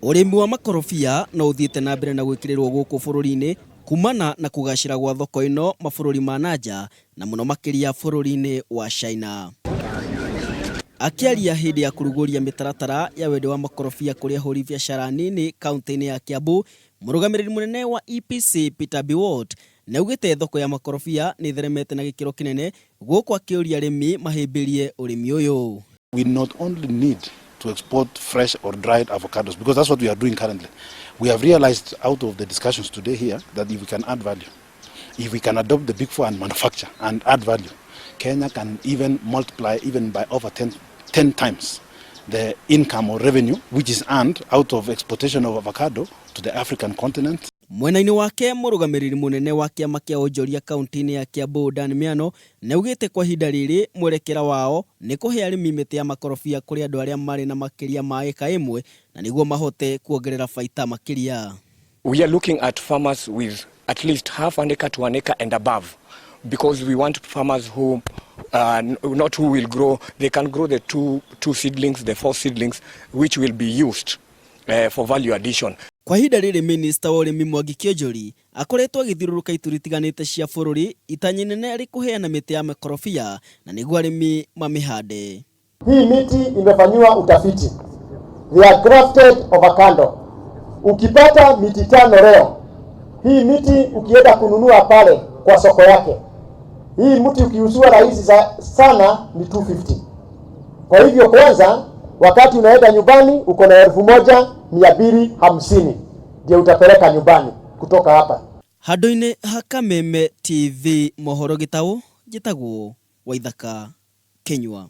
Ũrĩmi wa makorobia no ũthiĩte na mbere na gwĩkĩrĩrwo gũkũ bũrũri-inĩ kumana na kũgacĩra gwa thoko ĩno mabũrũri ma na nja na mũno makĩria bũrũri-inĩ wa China. Akĩaria hĩndĩ ya kũrugũria mĩtaratara ya wendia wa makorobia kũrĩ ahũri biacara nini kaunti-inĩ ya Kiambu, mũrũgamĩrĩri mũnene wa EPC Peter Biwott nĩaugĩte thoko ya makorobia nĩ ĩtheremete na gĩkĩro kĩnene gũkũ akĩũria arĩmi mahĩmbĩrie ũrĩmi ũyũ. We not only need to export fresh or dried avocados, because that's what we are doing currently. We have realized out of the discussions today here that if we can add value, if we can adopt the big four and manufacture and add value, Kenya can even multiply even by over 10 times the income or revenue which is earned out of exportation of avocado to the African continent. Mwena-inĩ wake mũrũgamĩrĩri mũnene wa kĩama kĩa onjoria kaunti-inĩ ya Kiambu Dan Miano nĩaugĩte kwa ihinda rĩrĩ mwerekera wao nĩ kũhe arĩmi mĩtĩ ya makorobia kũrĩ andũ arĩa marĩ na makĩria ma ĩka ĩmwe na nĩguo mahote kuongerera baita makĩria. We are looking at farmers with at least half an acre to an acre and above, because we want farmers who not who will grow, they can grow the two seedlings, the four seedlings, which will be used for value addition. Kwa ihinda rĩrĩ minista wa ũrĩmi Mwangi Kĩonjori akoretwo agĩthiũrũrũka ituri itiganĩte cia bũrũri itanya inene arĩ kũheana mĩtĩ ya makorobia na nĩguo arĩmi mamĩhande. Hii miti imefanyiwa utafiti, they are grafted avocado. Ukipata miti tano leo, hii miti ukienda kununua pale kwa soko yake, hii mti ukiuziwa rahisi sana ni 250. Kwa hivyo kwanza, wakati unaenda nyumbani uko na 1250 ndio utapeleka nyumbani kutoka hapa. Handũ-inĩ ha Kameme TV mohoro gĩtaũ njĩtagwo Waithaka Kĩnyua.